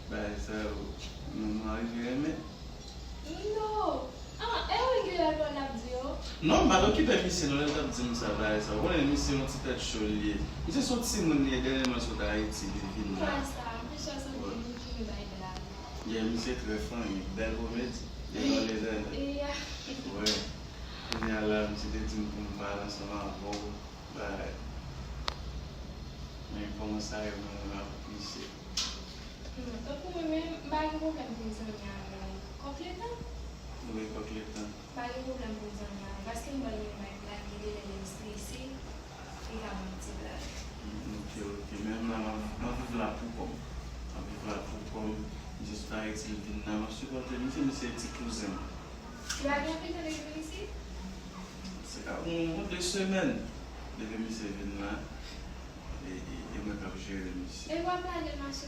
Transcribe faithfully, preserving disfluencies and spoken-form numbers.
Bagay sa yo, nou, nou arive renmen. Non. Ah, e ou gen lè l ap di yo? Non, m pa t okipe misye non, lè l t ap di m sa, bagay sa. Ou konnen misye yon ti tèt cho li ye. Misye se yon timoun li ye, dènyèman l sot Ayiti, li vin la. Mwen sa, anplis sa, se pou nou ki nou bay blag. Yeah, misye trè funny, bèl komedi. Li nan levèl. Yeah. Wè. Kounye a la, misye te di m pou m pale ansanm avè w. Bagay. Men kòman sa ye, mwen menm avèk misye. Hmm, tankou mwen menm, m pa gen pwoblèm pou m zanmi avè l. Kòk letan? Wi, kòk letan. M pa gen pwoblèm pou m zanmi avè l. Paske m wè l menm bay blag, gen de lè lè l estrese, li ka ban m ti blag. Mm, ok, ok. Men m la, m ap, m ap viv la pou kò m. M ap viv la pou kò m. Jis pa itil vin la, m ap sipòte misye, misye ti kouzen m. Li pa gen anpil tan depi l vin isit? Se ka yon, yon de semèn depi misye vin la. E, e, e mwen k ap jere misye. E w ap lage l mache